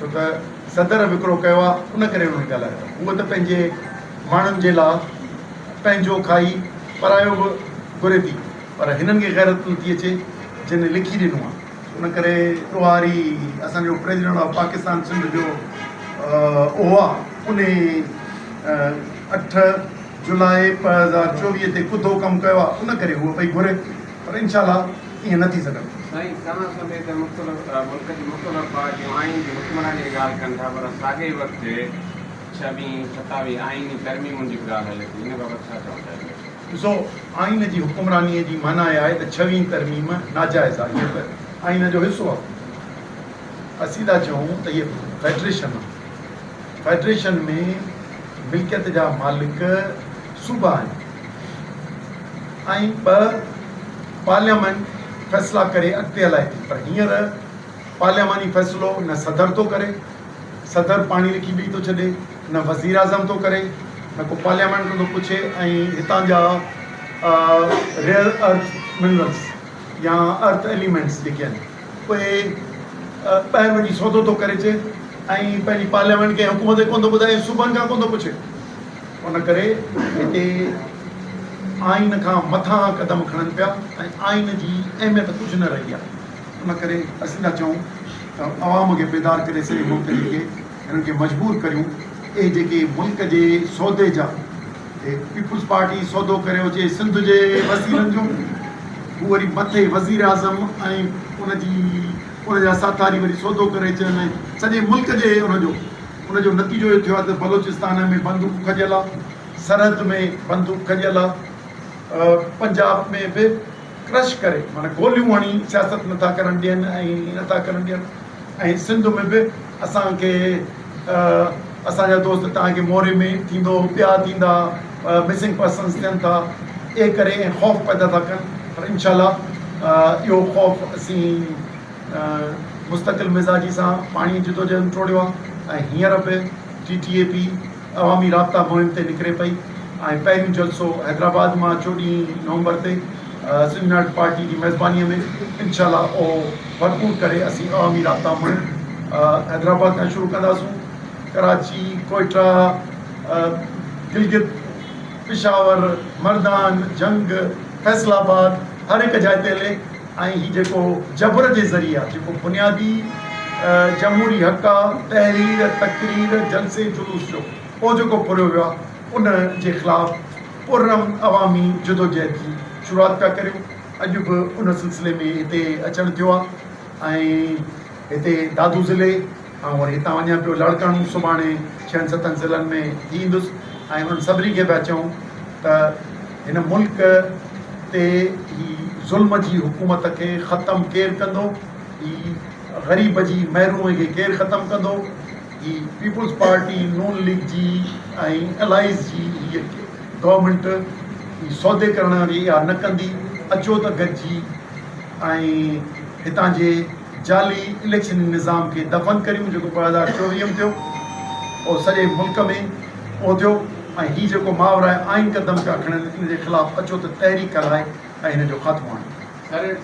ڇو ته صدر وڪرو ڪيو آهي ان ڪري انهن ڳالهايو آهي. هوء ته پنهنجي ماڻهن جي لا پنهنجو کائي پرايو به گهري ٿي پر هنن کي غيرت نٿي اچي جن لکي ڏنو آهي. ان ڪري ڏوهاري اسان جو پريزيڊنٽ آف پاڪستان سنڌ جو اهو آهي انهي اٺ جولاء 2024 تي ڪڌو ڪم ڪيو آهي ان ڪري هوء پئي گهري پر انشاء الله ائين نه ٿي سگهندو. سائين توهان سميت مختلف ملڪ جي مختلف پارٽيون آئين جي حڪمراني جي ڳالهه ڪن ٿا پر ساڳئي وقت ڇويهين ستاويهين آئيني ترميمن جي به ڳالهه هلي ٿي ان بابت ڇا چوڻ چاهيندو؟ ڏسو آئين جي حڪمراني جي معنيٰ اها آهي ته ڇويهين ترميم ناجائز آهي هيء ته آئين جو حصو آهي. اسين ٿا چئون ته هيء فيڊريشن آهي فيڊريشن ۾ ملڪيت جا مالڪ صوبا آهن ۽ ٻه پارليامينٽ فيصلا ڪري اڳتي هلائي ٿي پر هينئر پارلياماني فيصلو نه صدر ٿو ڪري، صدر پاڻي لکي ڏئي ٿو ڇڏي، نه وزيراعظم ٿو ڪري، نه ڪو پارليامينٽ کان ٿو پڇي ۽ هتان جا ريئر ارٿ منرلس يا ارٿ ايليمينٽس جيڪي آهن اهي ٻاهر وڃي سودو ٿو ڪري اچي ۽ پنهنجي پارليامينٽ کي حڪومت کي ڪونه ٿو ٻڌائي ۽ صوبن کان ڪونه ٿو پڇي. ان ڪري هتي آئين کان مٿانهان قدم کڻن پيا ۽ آئين جي اهميت ڪجهه نه رهي آهي. ان ڪري اسين ٿا چئون ته عوام کي بيدار ڪري سڄي ملڪ جي کي هنن کي مجبور ڪريون اهي جيڪي ملڪ جي سودي جا هي پيپلز پارٽي سودو ڪريو اچي سنڌ جي وسيلن جو هو وري مٿي وزير اعظم ۽ ان جي ان جا ساٿاري وري سودو ڪري اچن ۽ سڄي ملڪ جي ان جو ان جو نتيجو اهو ٿيو آهي ته بلوچستان ۾ بندوق کڄيل آهي، سرحد ۾ بندوق کڄيل آهي، پنجاب ۾ به ڪرش ڪري معنيٰ گوليون هڻي سياست نٿا ڪرڻ ڏين ۽ نٿا ڪرڻ ڏين ۽ سنڌ ۾ به اسان کي اسان جا دوست توهان کي موري ۾ ٿيندو ٻيا ٿيندا مسنگ پرسنز ٿين ٿا اهي ڪري ۽ خوف پيدا ٿا ڪن پر انشاء الله اهو خوف اسين مستقل مزاجي سان پاڻي جدوجهد ٽوڙيو آهي ۽ هينئر به ٽي ٽي اي پي عوامي رابطا مهم تي نڪري پئي ۽ پهريون جلسو حيدرآباد مان 14 نومبر تي سنڌ يونائيٽڊ پارٽي جي ميزباني ۾ انشاء الله اهو ڀرپور ڪري اسين عوامي رابطا مهم حيدرآباد کان شروع ڪنداسون ڪراچي ڪوئٽا گلگت پشاور مردان جهنگ فيصل آباد هر هڪ جاء تي هلي ۽ هي جيڪو جبر جي ذريعي آ، جيڪو بنيادي جمهوري حق آ، تحرير، تقرير، جلسي جلوس جو، اهو جيڪو ڦريو ويو آ، ان جي خلاف پرامن عوامي جدوجهد جي شروعات پيا ڪريون. اڄ به ان سلسلي ۾ هتي اچڻ ٿيو آ ۽ هتي دادو ضلعي آئون وري هتان وڃان پيو لاڙڪاڻو، سڀاڻي ڇهن ستن ضلعن ۾ ٿي ايندس ۽ انهن سڀني کي پيا چئون ته هن ملڪ تي هي ظلم جي حڪومت کي ختم ڪير ڪندو، هي غريب جي محرومي کي ڪير ختم ڪندو، هي پيپلز پارٽي نون ليگ جي ۽ الائيز جي هيء گورنمينٽ هي سودي ڪرڻ واري اها نه ڪندي، اچو ته گڏجي ۽ هتان جي جعلي اليڪشني نظام کي دفن ڪريون جيڪو 2024 ۾ ٿيو اهو سڄي ملڪ ۾ اهو ٿيو ۽ هي جيڪو ماورائي آئين قدم پيا کڻن ان جي خلاف اچو ته تحريڪ هلائي ۽ هن جو خاتمو آڻيون.